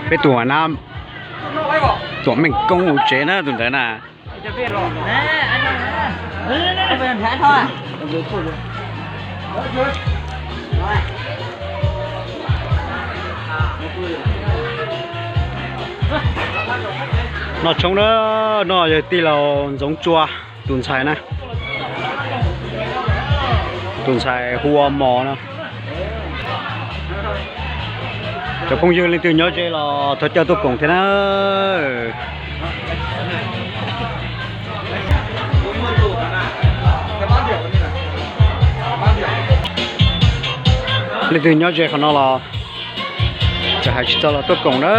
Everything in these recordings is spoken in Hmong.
Peb tus na, tuam meej koob hauv tsev na tus ntawd na. Noj tshoob na, no yog tij laug Ntxoov Tsua tus ntxhais na, tus ntxhais hu ua Mos no. Cov phooj ywg leej twg nyob ze los thov caw tuaj koom thiab na. Leej twg nyob ze qhov no los txawm hais tsis tau los tuaj koom na.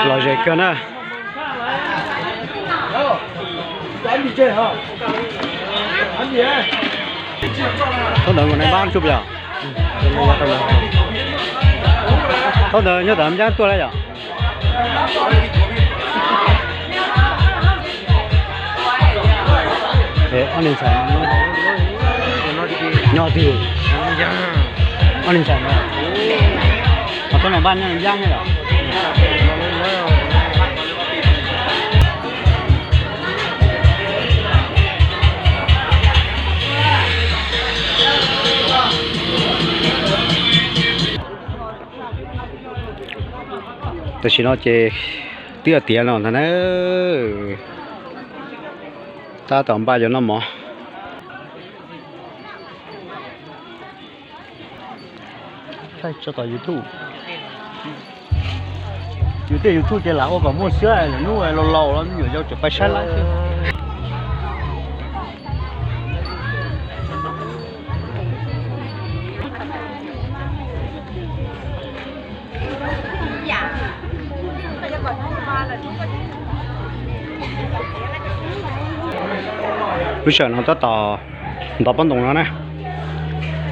Lom zem kawg na. Thaub ntawd nkaus nai npab tsuj yom? Thaub ntawd nyob tom Nplog tuaj lawm yom? Ob niag ntxhais nyob twg? Ob niag ntxhais no, ho thaub nai npab nyob Nplog yom? Tam sim no ces twb yuav tiav no ntag na. Tab tom npaj yuav noj mov. Tso tom YouTube. Yus tej YouTube ces lam ua kom muaj siab, lwm hnub laus laus los me nyuam yaus tseem pab saib lawm xwb. Lub sij hawm no tab tom ntov pob ntoos no na,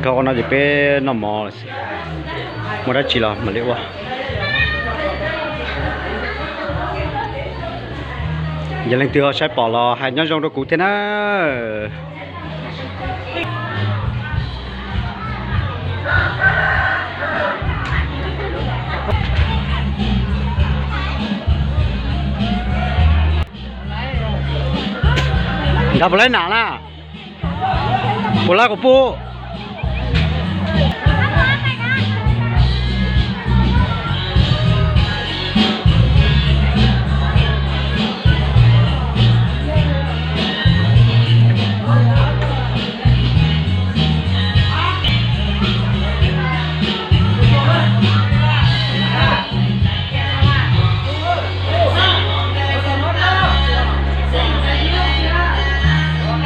dhau qhov no ces peb noj mov lawm xwb, muaj dab tsi los mam li ua. Yog leej twg ho saib pom los hais nyob zoo rau kuv thiab na. Nrog puas laib nam na? Puas laib kuv pub?